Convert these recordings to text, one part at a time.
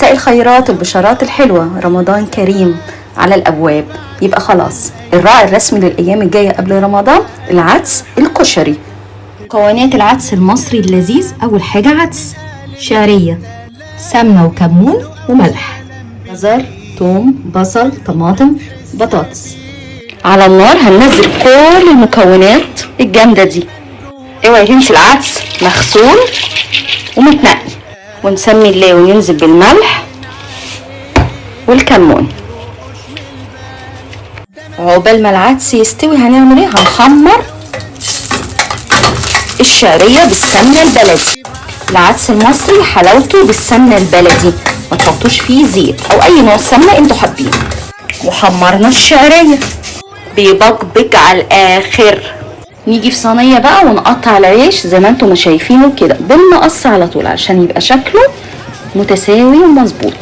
مساء الخيرات والبشارات الحلوة، رمضان كريم على الأبواب. يبقى خلاص الراعي الرسمي للأيام الجاية قبل رمضان العدس الكشري. مكونات العدس المصري اللذيذ: أول حاجة عدس، شعرية، سمنة وكمون وملح، جزر، توم، بصل، طماطم، بطاطس. على النار هننزل كل المكونات الجامدة دي. اوعي تنسي العدس مغسول ومتنقي، ونسمي الله وننزل بالملح والكمون. عقبال ما العدس يستوي هنعمل ايه؟ هنحمر الشعرية بالسمنه البلدي. العدس المصري حلاوته بالسمنه البلدي، ما تحطوش فيه زيت او اي نوع سمنه انتوا حابينه. وحمرنا الشعرية بيبقبق على الاخر. نيجي في صينية بقى ونقطع العيش زي ما انتم ما شايفينه كده بالمقص على طول عشان يبقى شكله متساوي ومظبوط.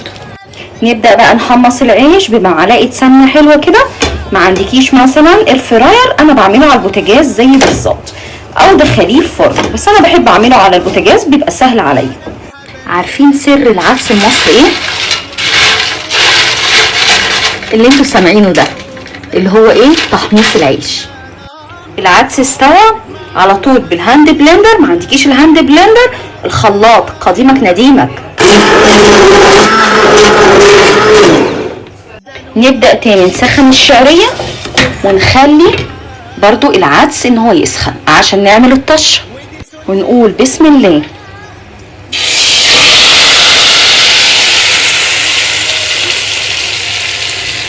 نبدا بقى نحمص العيش بمعلقه سمنه حلوة كده. ما عندكيش مثلا air fryer، انا بعمله على البوتاجاز زي بالظبط، او دخليه الفرن، بس انا بحب اعمله على البوتاجاز بيبقى سهل عليا. عارفين سر العدس المصري ايه؟ اللي انتوا سامعينه ده اللي هو ايه؟ تحميص العيش. العدس استوى على طول بال hand blender. ما عندكيش ال hand blender، الخلاط قديمك نديمك. نبدأ تاني نسخن الشعرية ونخلي برضو العدس ان هو يسخن عشان نعمل الطشة، ونقول بسم الله.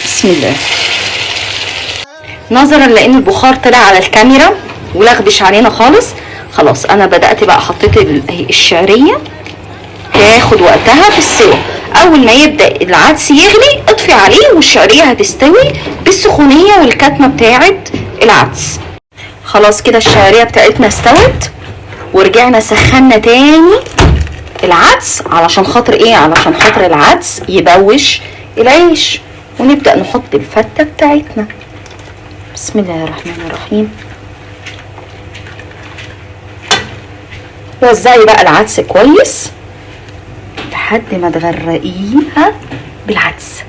بسم الله. نظرا لان البخار طلع على الكاميرا ولغبش علينا خالص، خلاص انا بدأت بقى حطيت الشعرية تاخد وقتها في السوا. اول ما يبدأ العدس يغلي اطفي عليه والشعرية هتستوي بالسخونية والكتمة بتاعت العدس. خلاص كده الشعرية بتاعتنا استوت، ورجعنا سخنا تاني العدس علشان خاطر ايه؟ علشان خاطر العدس يبوش العيش. ونبدأ نحط الفتة بتاعتنا. بسم الله الرحمن الرحيم. وزعي بقى العدس كويس لحد ما تغرقيها بالعدس.